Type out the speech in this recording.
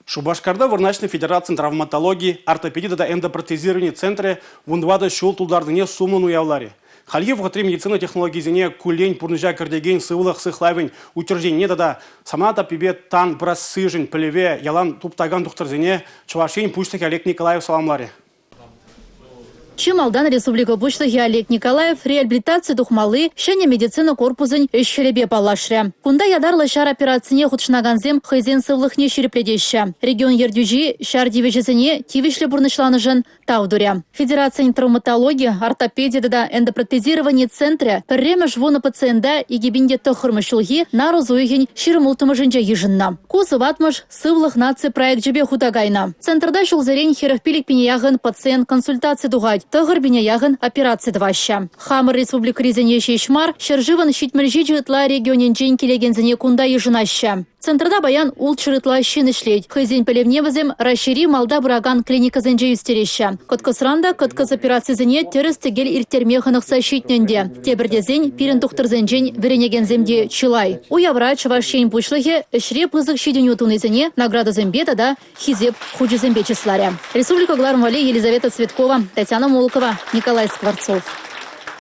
Шупашкарта вырнаҫнӑ Федерацин травматологи, ортопеди тата эндопротезировани центрӗ 14 ҫул тултарнине сумлӑн уявларӗ. Хальхи вӑхӑтри медицина технологийӗсене куллен пурнӑҫа кӗртекен сывлӑх сыхлавӗн учрежденине тата самана таппипе тан пырассишӗн пӗлӗве ялан туптакан тухтӑрсене Чӑваш Ен Пуҫлӑхӗ Олег Николаев саламларӗ. Чи малтан республика Пуҫлӑхӗ Олег Николаев реабилитаци тухмалли ҫӗнӗ медицина корпусӗн ӗҫ-хӗлӗпе паллашрӗ. Кунта ятарлӑ ҫар операцине хутшӑнакансем хӑйсен сывлӑхне ҫирӗплетеҫҫӗ. Регион ертӳҫи ҫар тивӗҫӗсене тивӗҫлӗ пурнӑҫланӑшӑн тав турӗ. Федерацин травматологи, ортопеди тата эндопротезировани центрӗ пӗрремӗш вунӑ пациента 2009 ҫулхи нарӑс уйӑхӗн 26-мӗшӗнче йышӑннӑ. Ку сыватмӑш Сывлӑх наци проекчӗпе хута кайнӑ. Центрта ҫулсерен 45 пине яхӑн пациент консультаци тухать, 9 пине яхӑн операци тӑваҫҫӗ. Хамӑр республикӑрисене ҫеҫ мар, ҫӗршывӑн 77 ытла регионӗнчен килекенсене кунта йышӑнаҫҫӗ. Центрта паян 600 ытла ҫын ӗҫлет. Хӑйсен пӗлӗвне вӗсем Раҫҫейри малта пыракан клиникӑсенче ӳстереҫҫӗ. Кӑткӑсран та кӑткӑс операцисене тӗрӗс-тӗкел ирттерме хӑнӑхса ҫитнӗ ӗнтӗ. Тепӗр тесен, пирӗн тухтӑрсенчен вӗренекенсем те чылай. Уявра Чӑваш Ен Пуҫлӑхӗ ӗҫре пысӑк ҫитӗнӳ тунисене наградӑсемпе тата Хисеп хучӗсемпе чысларӗ. Республика кӑларӑм валли Елизавета Цветкова, Татьяна Волкова, Николай Скворцов.